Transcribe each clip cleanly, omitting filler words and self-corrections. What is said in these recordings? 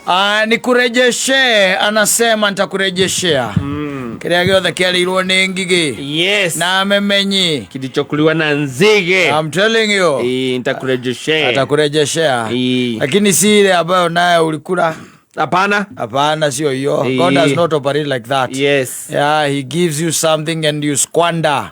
Ah, nikurejeshe, anasema nitakurejeshea kĩrĩa gĩothe kĩarĩirwo nĩ ngigĩ na memenyi. Kilichokuliwa na nzige. I'm telling you. Nitakurejeshea. Atakurejeshea, lakini si ile ambayo nayo ulikula. Hapana. Hapana, sio hiyo. God does not operate like that. Yeah, he gives you something and you squander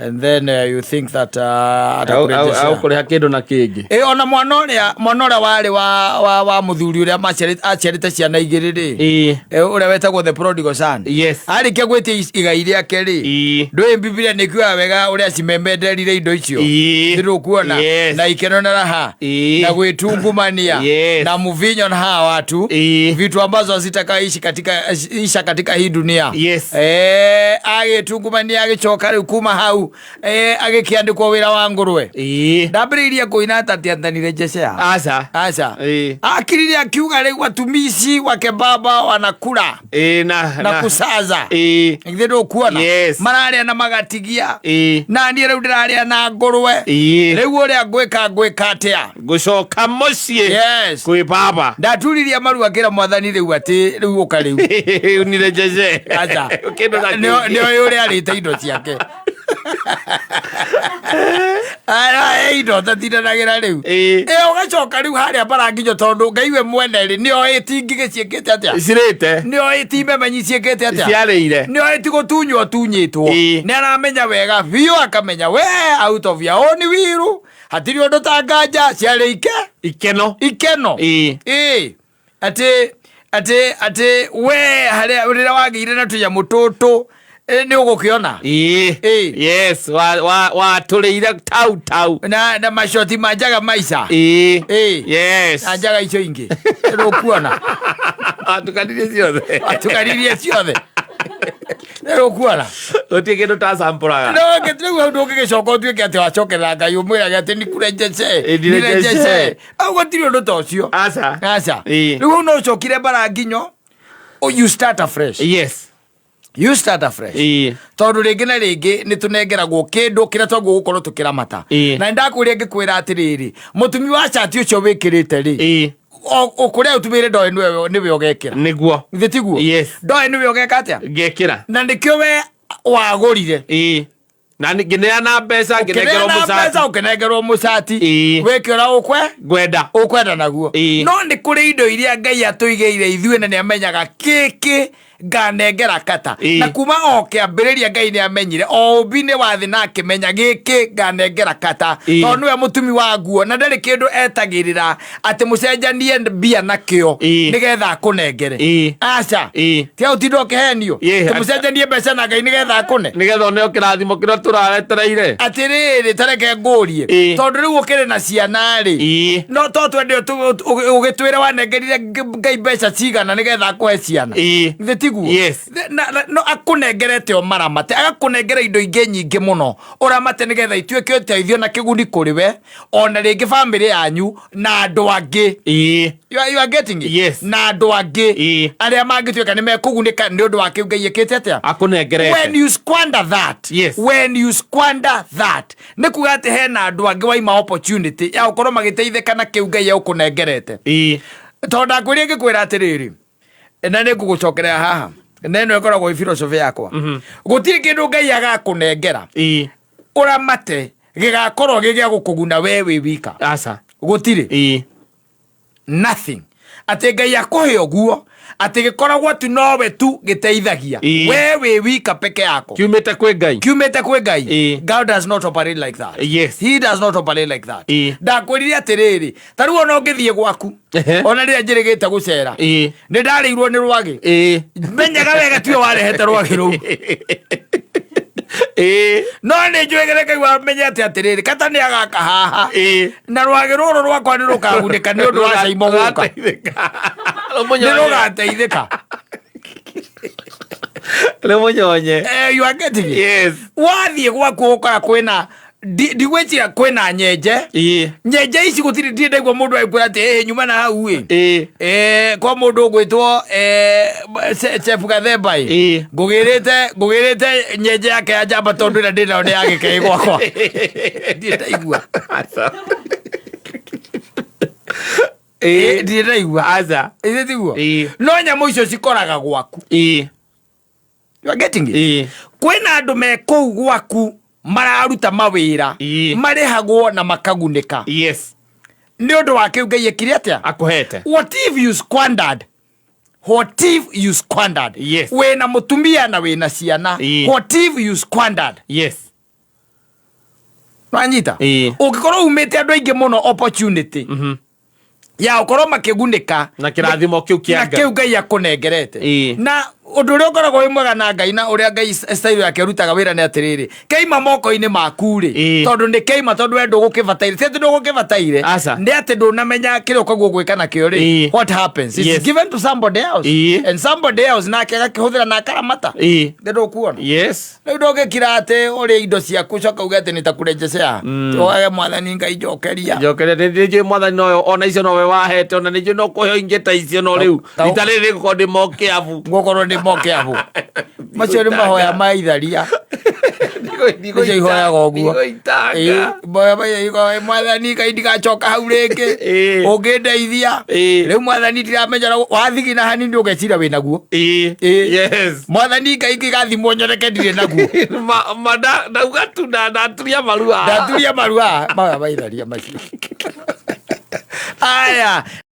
and then you think that Au atakurejeshea. kũrĩha kĩndũ na kĩngĩ. Ĩ, ona mwana ũrĩa warĩ wa mũthuri ũrĩa aciarĩte ciana igĩrĩ rĩ, ũrĩa wetagwo the prodigal son, arĩkia gwĩtia igai rĩake rĩ, ndũĩ Bibilia nĩ kuaga wega ũrĩa cimemenderire indo icio. Ndĩrũkuona? Na ikeno na raha na gwĩtungumania na mvinyo na hawa watu, vitu ambazo hazitakaishi katika isha katika hii dunia. Agĩtungumania, agĩcoka rĩu kuma hau agĩkĩandĩkwo wĩra wa ngũrwe. Ndambĩrĩirie kũina atati atanirejeshea. Aca. Aca. Akirire akiuga rĩu watumishi wake baba wanakula Na na kusaza. Githĩ ndũkuona? Yes. Mararĩa na magatigia, na niĩ rĩu ndĩrarĩa na ngũrwe. Rĩu ũrĩa ngwĩka atĩa? Ngũcoka mũciĩ kwĩ baba. Ndaturirie maru akĩra Mwathani rĩu atĩ rĩu ũka rĩu. Unirejeshe. Aca. Kĩndũ na kĩngĩ. Nĩoĩ ũrĩa arĩte indo ciake. Ara indo tatindanagĩra rĩu. Ĩ, ũgacoka rĩu harĩa baranginyo, tondũ Ngai we mwene rĩ, nĩoĩ ti ngigĩ ciĩkĩte atĩa, Cirĩte. Nĩoĩ ti memenyi ciĩkĩte atĩa, Ciarĩire. Nĩoĩ ti gũtunywo tunyĩtwo. Nĩ aramenya wega biũ, akamenya we out of your own will hatirĩ ũndũ ta nganja ciarĩ ike Ikeno. Ikeno. Ĩ, atĩ we harĩa rĩrĩa wagĩire na tũnyamũ tũtũ, nĩ ũgũkĩona. Yes, watũrĩire tau tau. Na macoti ma njaga maica. Na njaga icio ingĩ nĩrũkuona. Watukanirie ciothe. Watukanirie ciothe, nĩrũkuona. Gũtirĩ kĩndũ tacampũraga. No rĩu hau ndũngĩgĩcoka ũtuĩke atĩ wacokerera Ngai ũmwĩrage atĩ nikurejeshe. Nirejeshe. Nirejeshe au, gũtirĩ ũndũ ta ũcio. Aca. Aca. Rĩu hau no ũcokire mbara nginyo. Oh, you start afresh. You start afresh. Tondũ rĩngĩ na rĩngĩ nĩ tũnengeragwo kĩndũ kĩrĩa twaguo gũkorwo tũkĩramata. Na nĩndakwĩria ngĩkwĩra atĩrĩrĩ, mũtumi wa cati ũcio wĩkĩrĩte rĩ, kũrĩa ũtumĩire ndoĩ nĩwe ũgekĩra. Nĩguo. Githĩ tiguo? Yes. Ndoĩ nĩwe ũgeka atĩa. Ngekĩra. Na nĩkĩo we wagũrire. Na ngĩneana mbeca, ngĩnengerwo Ũkĩneana mũcati. mbeca, ũkĩnengerwo mũcati. Wĩkĩra ũkwe Ngwenda. Ũkwenda naguo. No nĩ kũrĩ indo iria Ngai atũigĩire ithuĩ, na nĩ amenyaga kĩkĩ nganengera kata. Na kuma o kĩambĩrĩria Ngai nĩ amenyire o ũmbi-inĩ wa thĩ, na akĩmenya gĩkĩ nganengera kata, tondũ nĩwe mũtumi wa nguo, na ndarĩ kĩndũ etagĩrĩra atĩ mũcenjanie mbia nakĩo nĩgetha akũnengere. Aca. Tia ũtinda ũkĩhenio tũmũcenjanie mbeca na Ngai nĩgetha akũne. Nĩgetha ũneo kĩrathimo kĩrĩa tũraretereire. Atĩrĩrĩ, tareke ngũrie. Tondũ rĩu ũkĩrĩ na ciana rĩ, no to twende ũgĩtwĩre wanengerire Ngai mbeca cigana nĩgetha akũhe ciana. Githĩ tiguo? Yes. No akũnengerete o maramate, agakũnengera indo ingĩ nyingĩ mũno ũramate nĩgetha ituĩke ũteithio na kĩguni kũrĩ we, ona rĩngĩ bamĩrĩ yanyu na andũ angĩ. You are getting it? Yes. Na andũ angĩ arĩa mangĩtuĩka nĩ mekũgunĩka nĩ ũndũ wa kĩu Ngai ĩkĩte atĩa? Akũnengerete. When you squander that, when you squander that, nĩ kuga atĩ hena andũ angĩ waima opportunity ya gũkorwo magĩteithĩka na kĩu Ngai egũkũnengerete. Tondũ ndakwĩria ngĩkwĩra atĩrĩrĩ, na nĩ ngũgũcokerera haha, na ĩno ĩkoragwo ĩ philosophy yakwa, gũtirĩ kĩndũ Ngai agakũnengera ũramate gĩgakorwo gĩ gĩa gũkũguna we wĩ wika. Aca. Gũtirĩ. Nothing atĩ Ngai akũhe ũguo atĩ gĩkoragwo tu nowe tu gĩteithagia, we wĩ wika peke yako. Kiumĩte kwĩ Ngai. Kiumĩte kwĩ Ngai. God does not operate like that. He does not operate like that. Ndakwĩrire atĩrĩrĩ, ta rĩu ona ũngĩthiĩ gwaku, ona rĩrĩa njĩrĩgĩte gũcera, nĩ ndarĩirwo nĩ rwagĩ. Menyaga wega tiwe warehete rwagĩ rũu. No nĩ njũĩ gĩreke menye atĩ atĩrĩrĩ, kata nĩ agaka haha, na rwagĩ rũrũ rwakwa nĩ rũkagunĩka nĩ ũndũ wa Caimo gũka. Rũgateithĩka. Nĩ rũgateithĩka. Rũmũnyonye. You are getting it? Yes. Wathiĩ gwaku ũkora kwĩna ndigwĩciria kwĩna nyenje. Nyenje ici gũtirĩ, ndirĩ ndaigua mũndũ agĩkwĩra atĩ ĩhĩ nyuma na hau ĩ. Kwa mũndũ ũgwĩtwo Chef Gathemba ĩ, ngũgĩrĩte nyenje yake ya njamba, tondũ ĩrĩa ndĩ nayo nĩ ya gĩkĩĩ gwakwa, ndirĩ ndaigua. Aca. Ĩĩ. Ndirĩ ndaigua. Aca. Ĩĩ tiguo? Ĩĩ. No nyamũ icio cikoraga gwaku. Ĩĩ. You are getting it? Ĩĩ. Kwĩna andũ me kũu gwaku mararuta mawĩra Ĩĩ. marĩhagwo na makagunĩka Yes. nĩ ũndũ wa kĩu Ngai ekire atĩa? Akũhete. What if you squandered? What if you squandered? Yes. Wĩna mũtumia na wĩna ciana. Ĩĩ. What if you squandered? Yes. Wanyita? Ĩĩ. Ũngĩkorwo umĩte andũ aingĩ mũno opportunity ya gũkorwo makĩgunĩka Na kĩrathimo kĩu kĩa na Ngai. kĩu Ngai akũnengerete. Ĩĩ. Na ũndũ ũrĩa ũkoragwo wĩ mwega na Ngai na ũrĩa Ngai style yake ĩrutaga wĩra nĩ atĩrĩrĩ, keima moko-inĩ maku rĩ, Ĩĩ. tondũ nĩ keima tondũ we ndũgũkĩbataire, ti atĩ ndũgũkĩbataire, Aca. nĩ atĩ ndũnamenya kĩrĩa ũkoguo gwĩka nakĩo rĩ, Ĩĩ. what happens? It's Yes. given to somebody else. Ĩĩ. And somebody else nake agakĩhũthĩra na akaramata. Ĩĩ. Nĩ ndũkuona? Yes. Rĩu ndũngĩkira atĩ ũrĩe indo ciaku coka uge atĩ nĩtakũrejecea. Wage mwathani Ngai njokeria. Njokeria nĩ njũĩ mwathani noyo ona icio nowe wahete ona nĩ njũĩ no kũheo ingĩ ta icio no rĩu rita rĩrĩ rĩgũkorwo ndĩ mokĩabu. Ngũkorwo ndĩ mokĩabu. Macio nĩ mahoya ma itharia. Nĩcio ihoyaga ũguo. Ndigũitanga. Mahoya ma itharia mwathani Ngai ndigacoka hau rĩngĩ. Ĩĩ. Ũngĩndeithia. Ĩĩ. Rĩu mwathani ndiramenya ũrĩa- wathigina hanini ũgeciria wĩnaguo. Ĩĩ. Ĩĩ. Yes. Mwathani Ngai ngĩgathimwo nyoneke ndirĩ naguo. Ma ndauga tu ndaturia maru haha. Ndaturia maru haha. Mahoya ma itharia macio. Aya.